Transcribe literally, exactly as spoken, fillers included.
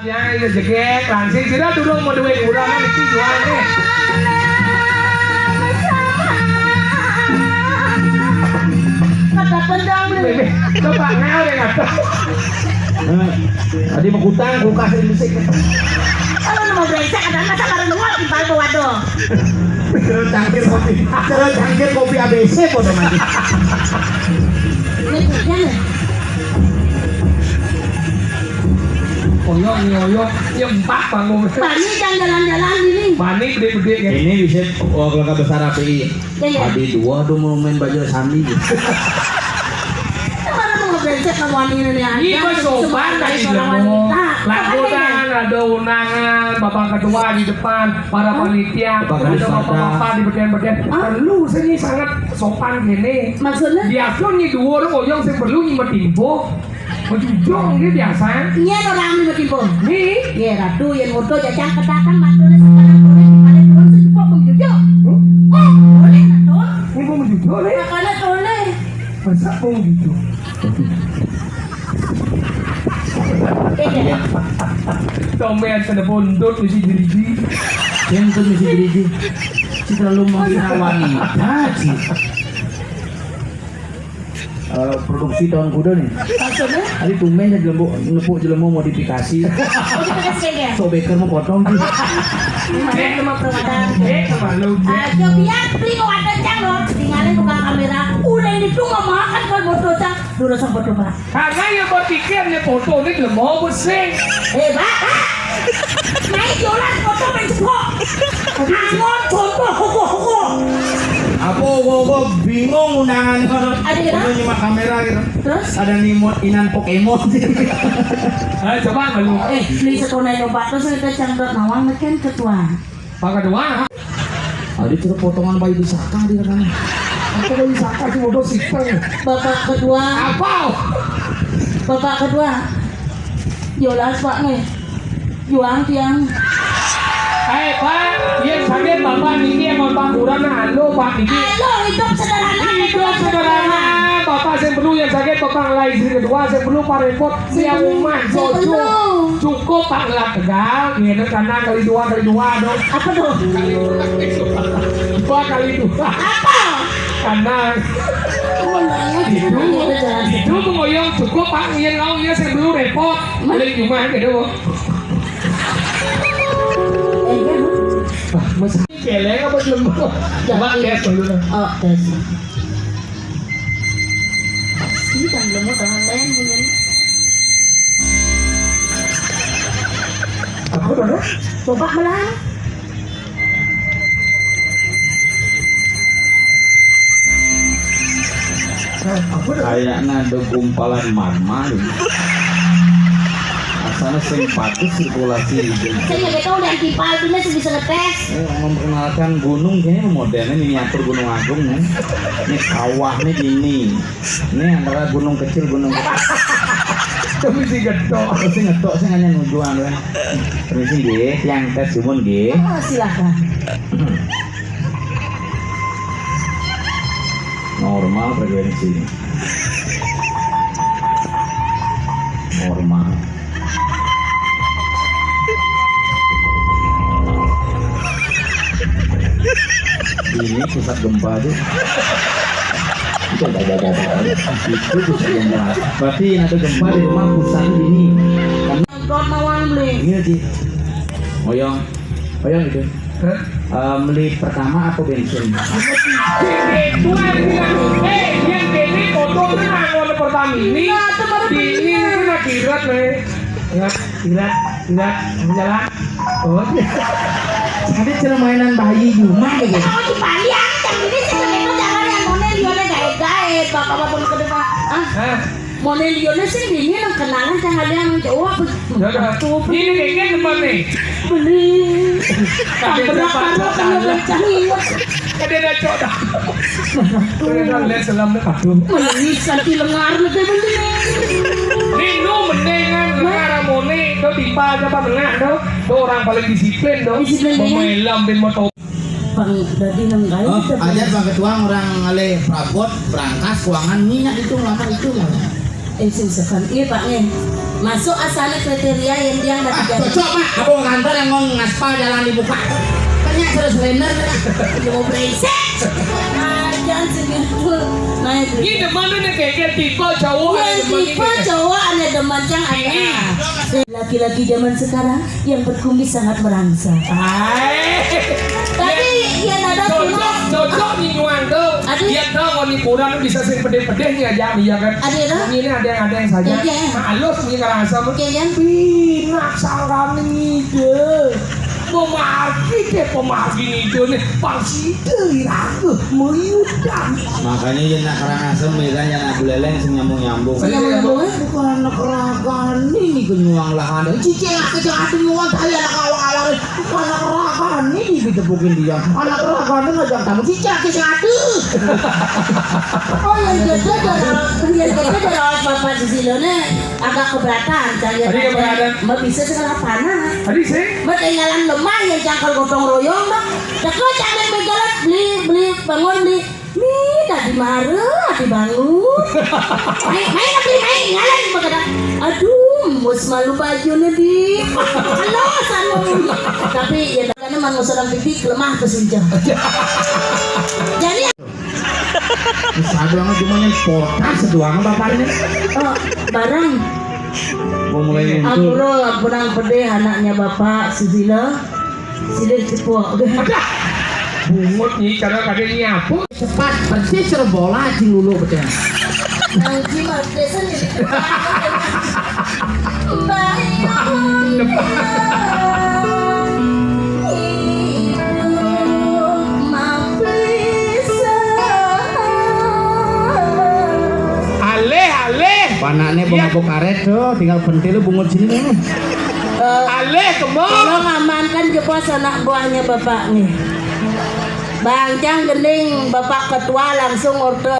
Ya, ini jegek, langsing sira durung mau duit kurang iki jual nih. Kata pendang nih. Coba ngel ya kata. Nah, tadi mau kutang kulkas ini sih. Kalau mau brengsek ada masa baru nongol timbal tuh, waduh. Terus cangkir kopi, terus cangkir kopi A B C kok, teman. Ini kerja nih. Oyok nih, oyok. Ya, empat bangun. Bani jangan jalan-jalan ini. Bani gede-gede ya. Ini bisa, oh, keluarga besar A P I. Iya, iya. Adi dua tuh mau main baju sandi. Mana mau ngebrengsek sama wanita ini aja. Ini mah sopan tadi seorang wanita. Lagu kan ada undangan, Bapak Ketua di depan, para panitia, ada bapak-bapak di bedian-bedian. Perlu sih ini sangat sopan gini. Maksudnya? Biasa nih dua orang oyong sing perlu nih metimpo. Mencujung dia biasa. Iya, orang ini metimpo. Nih. Iya, Ratu yang moto jajang ketakan matur sekarang boleh paling turun sejupo mencujung. Oh, boleh, Ratu. Ini mau mencujung nih. Makanya boleh. Masa mau gitu? Tombean kena bondot mesti diriji. Yang tu mesti diriji. Si terlalu mengira wanita sih. Eh, produksi tahun kuda nih. Maksudnya? Tadi tumben aja jelembok, nepuk jelembok modifikasi. Modifikasi kayak dia. Sok beker mau potong sih. Ini mana cuma permata. Eh, malu. Ayo biar beli wadah cang loh. Tinggalin buka kamera. Udah ini tuh nggak makan kalau foto cang. Dulu sempat coba. Karena yang berpikir nih foto ini jelembok sih. Eh, Pak, Pak. Naik jolan foto main jebok. Angon contoh hoko-hoko. Apa hoko-hoko bingung undangan. Ada kenapa? Udah nyimak kamera gitu. Terus? Ada nih mau inan Pokemon. Ayo coba malu. Eh, beli sekolah nyoba terus kita cangkok nawang kan ketua. Pak Ketua. Ada cerita potongan bayi disaka di sana. Apa bayi disaka sih bodoh sih. Bapak Ketua. Apa? Bapak Ketua. Jelas Pak nih. Juang tiang. Eh Pak, yang sakit Bapak niki yang mau Pak kurang nah, halo Pak niki. Halo, hidup sederhana. Hidup sederhana. Bapak saya perlu yang sakit, Bapak ngelai istri kedua, saya perlu Pak repot. Yang rumah jojo. Cukup Pak ngelak tegal, ngene karena kali dua kali dua dong. Apa tuh? Dua kali dua. Apa? Karena itu, itu mengoyong cukup Pak, yang lawannya saya perlu repot. Balik rumah gitu. Wah, masa keleng apa belum? Coba tes dulu. Oh, tes. Sini kan belum mau tangan lain punya. Apa tuh? Coba melang. Kayaknya ada gumpalan magma nih. Asana sing bagus sirkulasi. Saya nggak tahu dari Kipal tuh masih bisa ngetes. Eh, memperkenalkan gunung kayaknya modelnya miniatur Gunung Agung nih. Ini kawahnya gini. Ini antara gunung kecil, gunung kecil. Tapi si gedok. Tapi si ngetok sih hanya nujuan kan. Permisi nggih, yang tes jumun nggih. Oh, silakan. Normal frekuensi. Normal. Ini pusat gempa tuh. Itu ada ada ada. Itu pusat gempa. Berarti yang ada gempa di rumah pusat ini. Kan Kau mawang beli. Iya sih. Oyong. Oyong itu. Hah? Eh, beli pertama apa bensin? Dua yang bilang, eh, yang ini foto kan angkot Pertamina. Iya, itu baru beli. Ini kan akhirat nih. Ya, akhirat, akhirat, jalan. Oh, iya. Ada cara mainan bayi di rumah gitu. Kalau di Bali, ah, yang ini sih, itu jangan yang moné liané gaé-gaé, bapak-bapak ke depan. Ah. Hah? Moné liané sing dingin nang kenangan cang ada nang Jawa. Ya udah. Tuh, ini kayaknya teman nih. Beli. Ada berapa berapa kalau ada. Ada ada cok dah. Ada ada lihat selam deh, aduh. Beli santi lengar lebih beli. Nino mendingan lengar moné, tuh tipe aja apa tengah tuh. Tuh orang paling disiplin tuh. Disiplin, ya. Pemain lambin motor. Bang, dadi nang kae. Oh, aja Bang Ketua orang ngalih prabot, berangkas, keuangan, minyak itu lama itu lah. Eh, sing sekan. Iya, Pak, nggih. Masuk asalnya kriteria yang dia nggak Ah, digaji. Cocok, Mak. Aku ngantar yang mau ngaspal jalan dibuka. Banyak terus lender. Lu mau brengsek. Ajan sih gitu. Naik. Ini demen nih kayak tipe cowok. Yang tipe cowok ada demen yang ada. Laki-laki zaman sekarang yang berkumis sangat merangsang. Hai. Tapi yang ada cocok, cuma cocok nih nyuang tuh. Aduh. Dia tahu nih kurang bisa sing pedih-pedih nih aja, iya kan? Aduh, ya. Ini ada yang ada yang saja. Iya, iya. Nah, halus punya ngerasa. Iya, iya. Pinak sangkang ide. Memargi deh pemargi ide nih. Pang side iraga meyudang. Makanya yang nak kerang asem ya kan, yang nak buleleng sing nyambung-nyambung. Sing nyambung-nyambung, eh? Bukan anak raga nih, nih kenyuang lah ada. Cicing aku jangan nyuang tadi anak awak-awak. Anak raga nih ditepukin dia. Anak raga nih ngajak tamu cicak ke satu. Oh, yang gede darah, yang gede darah bapak di sini nih agak keberatan. Saya tadi keberatan. Mbak bisa segala panas. Tadi sih. Mbak tinggalan lemah yang cangkal gotong royong, Mbak. Teko cangkal begalat, beli, beli, bangun, beli. Nih, tadi marah, tadi bangun. Main, main, beli, main, ngalan, Mbak kata. Aduh, mus malu baju nih, di. Halo, sama. Tapi ya, karena mau seorang pipi, lemah, terus hujan. Jadi, Sadang cuma yang potas doang bapak ini. Oh, barang. Mau mulai itu. Ampura, ampura pedih anaknya bapak, Susilo. Silih cepok. Bungut nih, cara kadang nyapu. Cepat, persis karo bola, cing lulu pecah. Nang jimat desa nih. Mbak. Alih, alih. Panakne pengapuk karet tuh, tinggal pentil bungut sini nih. Alih, kemong. Tolong amankan jebos anak buahnya bapak nih. Bang, jang gending bapak ketua langsung order.